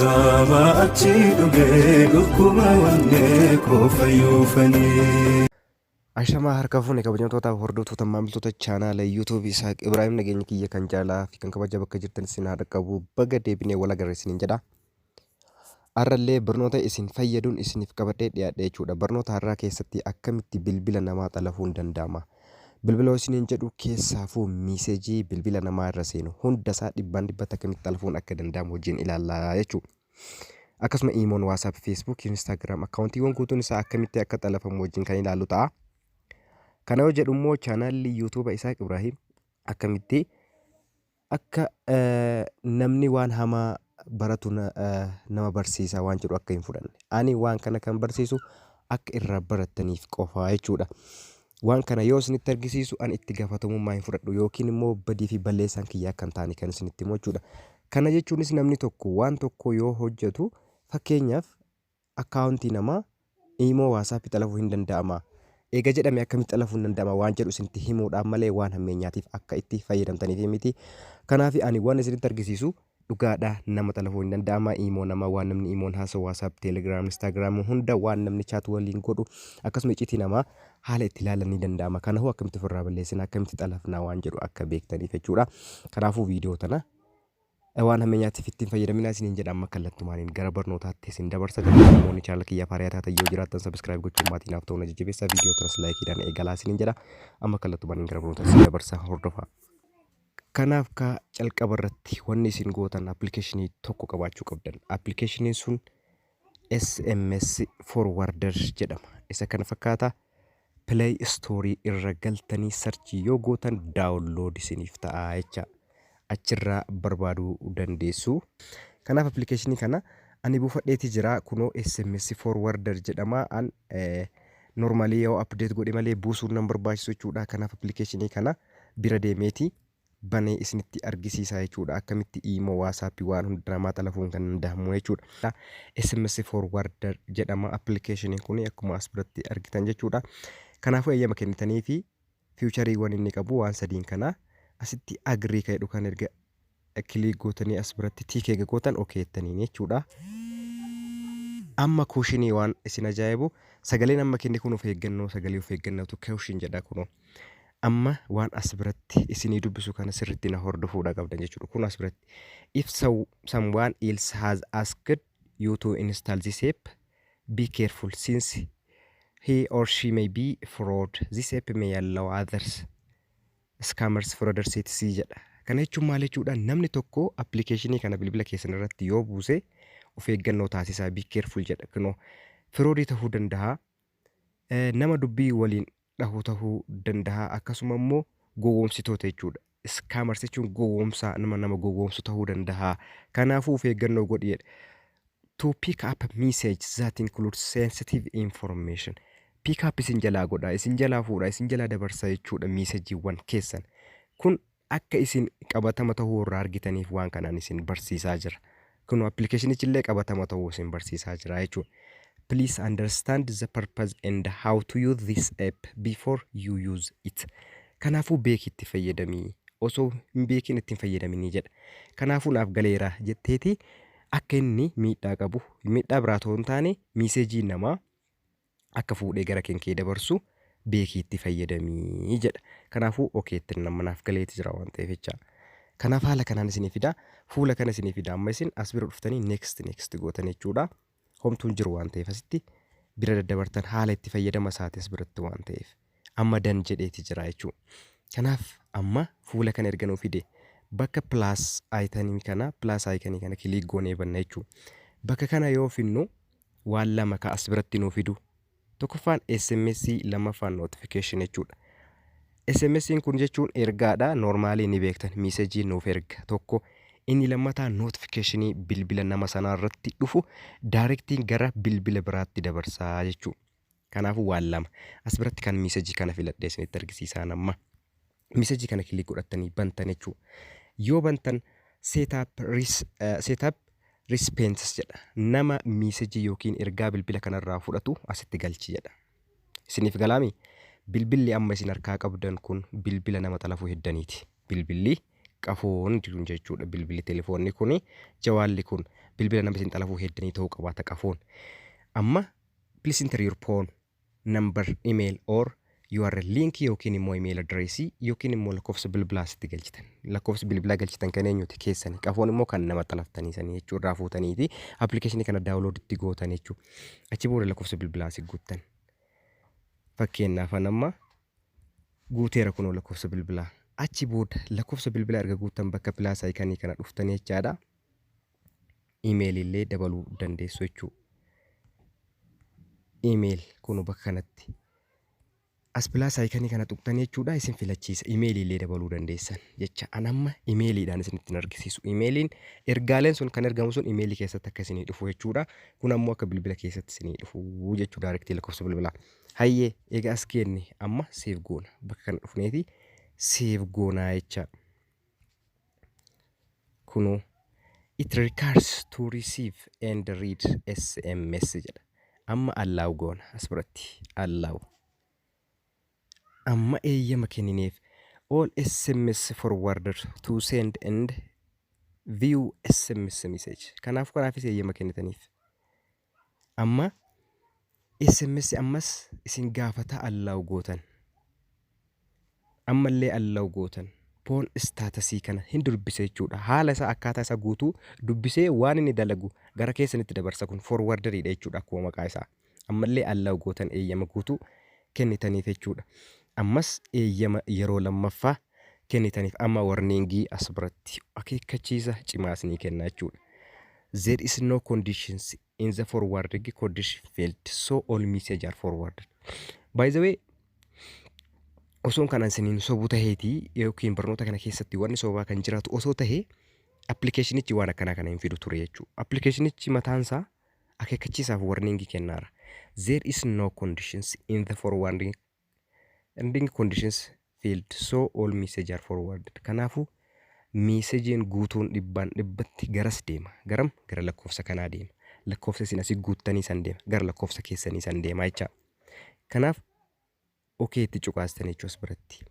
Azaaba achi dhugee dhukkuba onnee koo fayyuufanii. Ashamaa harka fuune, kabajamtootaaf hordoftoota, maamiltoota chaanaala YouTube Isaaq Ibraahim, nageenya kiyya kan jaalaa fi kan kabaja bakka jirtan isin haa dhaqqabu. Baga deebinee wal agarre isiniin jedha. Har'allee barnoota isin fayyaduun isiniif qabadhee dhiyaadhe jechuudha. Barnoota har'aa keessatti akkamitti bilbila namaa xalafuun danda'ama? Bilbila isiniin jedhu keessaafuu message bilbila namaa irra seenu hundasaa dhibbaan dhibbatti akkamitti xalafuun akka danda'amu wajjin ilaallaa jechuudha. Akkasuma Imoon, WhatsApp, Facebook, Instagram akkaawuntiiwwan guutuun isaa akkamitti akka xalafamu wajjin kan ilaallu ta'a. Kana yoo jedhu immoo, chaanaalli YouTube Isaaq Ibraahim akkamitti akka namni waan hamaa baratu nama barsiisa waan jedhu akka hin fudhanne. Ani waan kana kan barsiisu akka irraa barattaniif qofaa jechuudha. Waan kana yoo isinitti argisiisu ani itti gaafatamummaa hin fudhadhu yookiin immoo badii fi balleessaan kiyya akka hin taane kan isinitti himu jechuudha. Kana jechuunis namni tokko waan tokko yoo hojjetu, fakkeenyaaf akkaawuntii namaa Imo, WhatsApp xalafuu hin danda'ama. Eega jedhame akkamitti xalafuu hin danda'ama waan jedhu isinitti himuudhaan malee waan hammeenyaatiif akka itti fayyadamtaniif miti. Kanaaf ani waan isinitti argisiisu dhugaadha, nama xalafuu hin danda'ama. Imo namaa, waan namni Imoon haasa'u, WhatsApp, Telegram, Instagram hunda, waan namni chat waliin godhu, akkasuma iccitii namaa haala itti ilaalan ni danda'ama. Kanaafuu akkamitti ofirraa balleessina, akkamitti xalafnaa waan jedhu akka beektaniif jechuudha. Kanaafuu viidiyoo tana waan hammeenyaatiif ittiin fayyadaminaa isiniin jedha. Amma kallattumaaniin gara barnootaatti isin dabarsa. Garuu namoonni chaanala kiyyaaf haaraa taatan yoo jiraattan, subscribe gochuun maatii naaf ta'uu na jajjabeessa. Viidiyoo tanas likeiidhaan eegalaa isiniin jedha. Amma kallattumaaniin gara barnootaatti isin dabarsa, hordofaa. Kanaaf ka calqaba irratti wanni isin gootan appilikeeshinii tokko qabaachuu qabdan. Appilikeeshiniin sun SMS Forwarder jedhama. Isa kana fakkaata. Play Store irra galtanii search yoo gootan download isiniif ta'a jecha. Achirraa barbaaduu dandeessu. Kanaaf appilikeeshinii kana ani buufadheeti jira. Kunoo SMS Forwarder jedhama. An normally yoo update godhe malee buusuun nan barbaachisu jechuudha. Kanaaf appilikeeshinii kana bira deemeeti banee isinitti argisiisa jechuudha. Akkamitti Imo, WhatsApp waan hunda namaa xalafuun kan danda'amu jechuudha. SMS Forwarder jedhama appilikeeshiniin kun, akkuma as biratti argitan jechuudha. Kanaafuu eeyyama kennitanii fi featureiiwwan inni qabu waan sadiin kana asitti agree kan jedhu kan erga click gootanii, as biratti tick eega gootan, okay jettaniin jechuudha. Amma cautionii, waan isin ajaa'ibu, sagaleen amma kenne kun of eeggannoo, sagalee of eeggannootu caution jedha kunoo. Amma waan as biratti isinii dubbisu kana sirriitti na hordofuudha qabdan jechuudha. Kun as biratti "If so, someone else has asked you to install this app, be careful since he or she may be fraud. This app may allow others scammers, fraudsters, etc." jedha. Kana jechuun maal jechuudha? Namni tokko appilikeeshinii kana bilbila keessan irratti yoo buuse of eeggannoo taasisaa, be careful jedha. Kunoo fraudii ta'uu danda'a. Nama dubbii waliin dhahu ta'uu danda'a. Akkasuma immoo gowwoomsitoota jechuudha. Scammers jechuun gowwoomsaa, nama nama gowwoomsu ta'uu danda'a. Kanaafuu of eeggannoo godhi jedha. To pick up message that includes sensitive information. Pick up isin jalaa godha, isin jalaa fuudha, isin jalaa dabarsa jechuudha messageiiwwan keessan. Kun akka isin qabatama ta'uu irraa argitaniif waan kanaan isin barsiisaa jira. Kun appilikeeshinichi illee qabatama ta'uu isin barsiisaa jira jechuudha. Please understand the purpose and how to use this app before you use it. Kanaafuu beeki itti fayyadamii, osoo hin beekin ittiin fayyadaminii jedha. Kanaafuu naaf galeera jetteeti akka inni miidhaa qabu, miidhaa biraa otoo hin taane message namaa akka fuudhee gara kenkee dabarsu beekii itti fayyadamii jedha. Kanaafuu okaytti nama naaf galeeti jira waan ta'eef jecha. Kanaaf haala kanaan isinii fida. Fuula kana isinii fida. Amma isin as bira dhuftanii next next gootan jechuudha. Homtuun jiru waan ta'eef asitti bira daddabartan, haala itti fayyadama isaati as biratti waan ta'eef. Amma done jedheeti jira jechuudha. Kanaaf amma fuula kana erga nuu fide, bakka plus iconii kana, plus iconii kana click goonee banna jechuudha. Bakka kana yoo finnu waan lama ka as biratti nuu fidu. Tokkoffaan SMS, lammaffaan notification jechuudha. SMS'n kun jechuun ergaadha. Normally ni beektan, message nuuf erga tokko. Inni lammataa notificationii bilbila nama sanaa irratti dhufu directiin gara bilbila biraatti dabarsaa jechuudha. Kanaafuu waan lama. As biratti kan message kana filadhee isinitti argisiisaan amma. Message kana click godhattanii bantan jechuudha. Yoo bantan "Setup recipients" jedha. Nama message yookiin ergaa bilbila kanarraa fudhatu asitti galchi jedha. Isiniif galaami? Bilbilli amma isin harkaa qabdan kun bilbila nama xalafuu heddaniiti. Bilbilli qafoon jiru jechuudha. Bilbilli telefoonni kuni, jawaalli kun bilbila Bilbila nama isin xalafuu heddanii ta'uu qabaata qafoon. Amma please enter your phone number, email or URL link yookiin immoo email address yookiin immoo lakkoofsa bilbilaa asitti galchitan. Lakkoofsa bilbilaa galchitan kan eenyuti? Keessani. Qafoon immoo kan nama xalaftanii sanii jechuu irraa fuutaniiti appilikeeshinii kana download itti gootan jechuudha. Achi booda lakkoofsa bilbilaa asii guuttan. Fakkeenyaaf amma guuteera kunoo lakkoofsa bilbilaa. Achi booda lakkoofsa bilbilaa erga guuttan bakka plus iconii kana dhuftanii jechaadha. Email illee dabaluu dandeessu jechuudha. Email kunoo bakka kanatti. As plus iconii kana tuqxanii jechuudha, isin filachiisa. Emailii illee dabaluu dandeessan jecha. An amma emailiidhaan isinitti argisiisu. Emailiin ergaaleen sun kan ergamu sun emailii keessatti akka isinii dhufu jechuudha. Kun ammoo akka bilbila keessatti isinii dhufu jechuudha, directii lakkoofsa bilbilaa. Hayyee, egaa as kenne amma save goona. Bakka kana dhufneeti save goonaa jecha. Kunoo "It requires to receive and read SMS" jedha. Amma allow goona, as biratti allow. Amma eeyyama kennineef. All SMS forwarder to send and view SMS message. Kanaaf kanaafis eeyyama kennitaniif. Amma SMS ammas isin gaafata, allow gootan. Ammallee allow gootan. Phone statusii kana hin dubbise jechuudha. Haala isaa, akkaataa isaa guutuu dubbisee waan inni dalagu gara keessanitti dabarsa. Kun forwarderiidha jechuudha akkuma maqaa isaa. Ammallee allow gootan, eeyyama guutuu kennitaniif jechuudha. Ammas eeyyama yeroo lammaffaa kennitaniif. Amma warningii as biratti akeekkachiisa cimaa isinii kenna jechuudha. "There is no conditions in the forwarding condition field, so all message are forwarded." By the way, osoon kanan isiniin sobu taheetii yookiin barnoota kana keessatti wanni sobaa kan jiraatu osoo tahee, appilikeeshinichi waan akkanaa kana hin fidu ture jechuudha. Appilikeeshinichi mataansaa akeekkachiisaaf warningii kennaara. "There is no conditions in the forwarding ending conditions field, so all message are forwarded." Kanaafuu messageiin guutuun dhibbaan dhibbatti garas deema. Garam? Gara lakkoofsa kanaa deema. Lakkoofsa isin asii guuttanii san deema. Gara lakkoofsa keessanii san deema jecha. Kanaaf okay itti cuqaastan jechuu as biratti.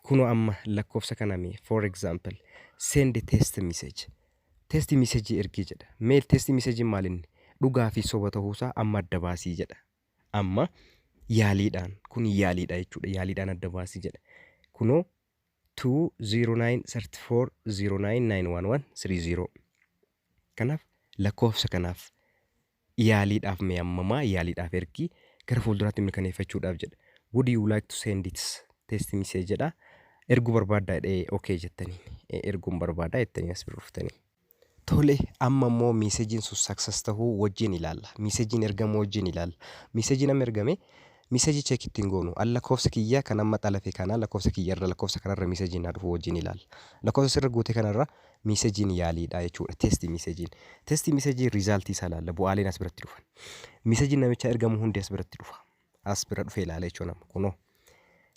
Kunoo amma lakkoofsa kana mee, for example, send test message. Test message ergii jedha. Mee test message maal inni? Dhugaa fi soba ta'uusaa amma adda baasii jedha. Amma yaaliidhaan, kun yaaliidha jechuudha. Yaaliidhaan adda baasii jedha. Kunoo 209 34 09 911 30. Kanaaf lakkoofsa kanaaf yaaliidhaaf mee ammamaa yaaliidhaaf ergii, gara fuulduraatti mirkaneeffachuudhaaf jedha. "Would you like to send it test message?" jedha. Erguu barbaaddaa jedhee, okay jettanii, erguun barbaadaa jettanii as bira dhuftanii. Tole, amma immoo messageiin sun success tahuu wajjin ilaalla. Messageiin ergamuu wajjin ilaalla. Messageiin amma ergame, messageii check ittiin goonu an lakkoofsa kiyyaa kan amma xalafe kana, lakkoofsa kiyyarra, lakkoofsa kanarra messageiin naa dhufu wajjin ilaalla. Lakkoofsa sirra guute kanarra messageiin yaaliidha jechuudha. Test messageiin. Test messageii resultii isaa ilaalla. Bu'aaleen as biratti dhufan. Messageiin namichaa ergamu hundi as biratti dhufa. As bira dhufee ilaala jechuudha nama kunoo.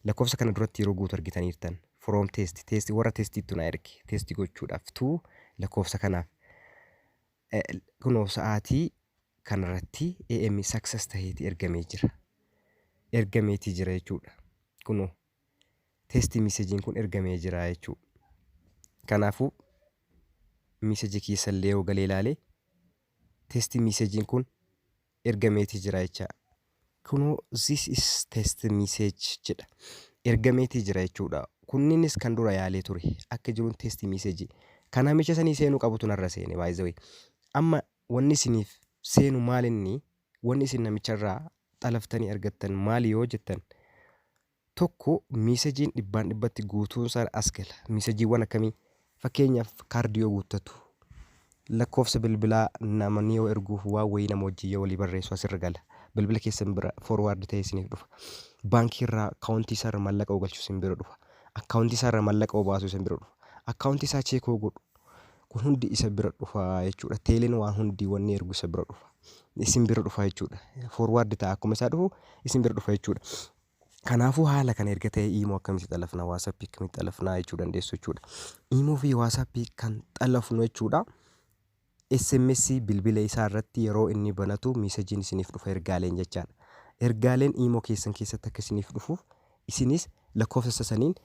Lakkoofsa kana duratti yeroo guutu argitaniirtan, from test, test warra testiitu na erge, testii gochuudhaaf tuu lakkoofsa kanaaf kunoo sa'aatii kanarratti AM success taheeti ergamee jira. Ergameetii jira jechuudha. Kunoo test messageiin kun ergamee jira jechuudha. Kanaafuu messageii keessallee yoo galee ilaalee, test messageiin kun ergameetii jira jecha. Kunoo "This is test message" jedha. Ergameetii jira jechuudha. Kunniinis kan dura yaalee ture. Akka jiruun test messageii. Kan namicha sanii seenuu qabutu narra seene, by the way. Amma wanni isiniif seenu maal inni, wanni isin namicharraa xalaftanii argattan maali yoo jettan, tokko messageiin dhibbaan dhibbatti guutuun isaa as gala. Messageiiwwan akkamii? Fakkeenyaaf kaardii yoo guuttatu, lakkoofsa bilbilaa namni yoo erguuf, waan wayii nama wajjin yoo walii barreessu asirra gala. Bilbila keessan bira forward ta'ee isiniif dhufa. Baankii irraa akkaawuntii isaarra maallaqa yoo galchu isin bira dhufa. Akkaawuntii isaarra maallaqa yoo baasu isin bira dhufa. Akkaawuntii isaa check yoo godhu, kun hundi isa bira dhufa jechuudha. Teeleen waan hundi wanni ergu isa bira dhufa. Isin bira dhufa jechuudha. Forward ta'a, akkuma isaa dhufu isin bira dhufa jechuudha. Kanaafuu haala kana erga ta'e, Imo akkamitti xalafna, WhatsAppii akkamitti xalafnaa jechuu dandeessu jechuudha. Imo fi WhatsAppii kan xalafnu jechuudha. SMS bilbila isaa irratti yeroo inni banatu messageiin isiniif dhufa, ergaaleen jechaadha. Ergaaleen Imo keessan keessatti akka isiniif dhufuuf, isinis lakkoofsa saniin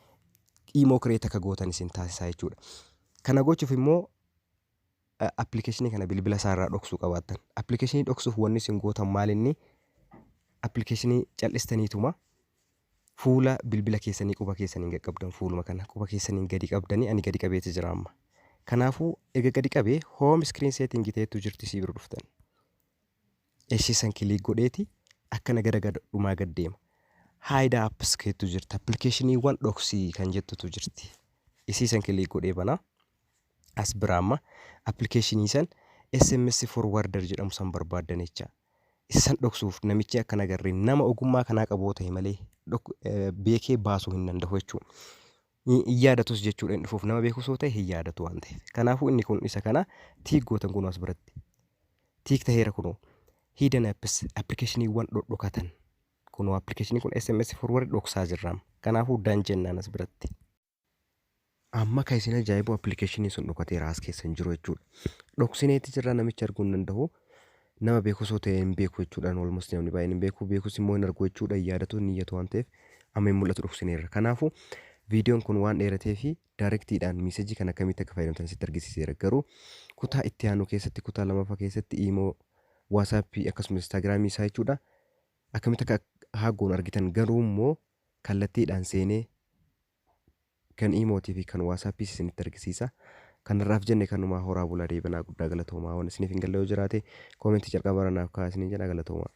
Imo create akka gootan isin taasisaa jechuudha. Kana gochuuf immoo Appilikeeshinii kana bilbila isaarraa dhoksuu qabaattan. Appilikeeshinii dhoksuuf wanni isin gootan maal? Inni appilikeeshinii cal'istaniituma fuula bilbila keessanii quba keessaniin qaqqabdan, fuuluma kana quba keessaniin gadi qabdanii. Ani gadi qabeeti jira amma. Kanaafuu erga gadi qabee, home screen setting ta'etu jirti, sii bira dhuftan. Ishee san click godheeti akkana gara dhumaa gad deema. Hide apps keetu jirti, appilikeeshiniiwwan dhoksii kan jettutu jirti. Isii san click godhee banaa. As bira amma appilikeeshinii san SMS forwarder jedhamu san barbaaddan jecha. Isa san dhoksuuf namichi akka agarree, nama ogummaa kanaa qabu ta'e malee beekee baasuu hin danda'u jechuudha. Hin yaadatus jechuudha, hin dhufuuf nama beekus yoo ta'e hin yaadatu waan ta'eef. Kanaafuu inni kun isa kana tick gootan. Kunoo as biratti. Tick ta'eera kunoo. Hidden apps, appilikeeshiniiwwan dhodhokatan. Kunoo appilikeeshinii kun SMS forward dhoksaa jirra. Kanaafuu done jennaan as biratti. Amma kan isin ajaa'ibu, appilikeeshinii sun dhokateera, as keessa hin jiru jechuudha. Dhoksineeti jirra, namichi arguu hin danda'u. Nama beekus yoo ta'e hin beeku jechuudha. Almost namni baay'een hin beeku, beekus immoo hin argu jechuudha. Hin yaadatu, hin niyyatu waan ta'eef amma hin mul'atu, dhoksineerra. Kanaafuu viidiyoon kun waan dheeratee fi directiidhaan message kan akkamitti akka fayyadamtan sitti argisiiseera. Garuu kutaa itti aanu keessatti, kutaa lamaffaa keessatti, Imo, WhatsAppii akkasumas Instagramii isaa jechuudha. Akkamitti akka hack goonu argitan. Garuu immoo kallattiidhaan seenee kan Imootii fi kan WhatsAppii isinitti argisiisa. Kanarraaf jenne kanumaa. Horaa bulaa, deebanaa. Guddaa galatoomaa. Waan isiniif hin galle yoo jiraate commentii jalqaba naaf kaa'aa isiniin jedha. Galatoomaa.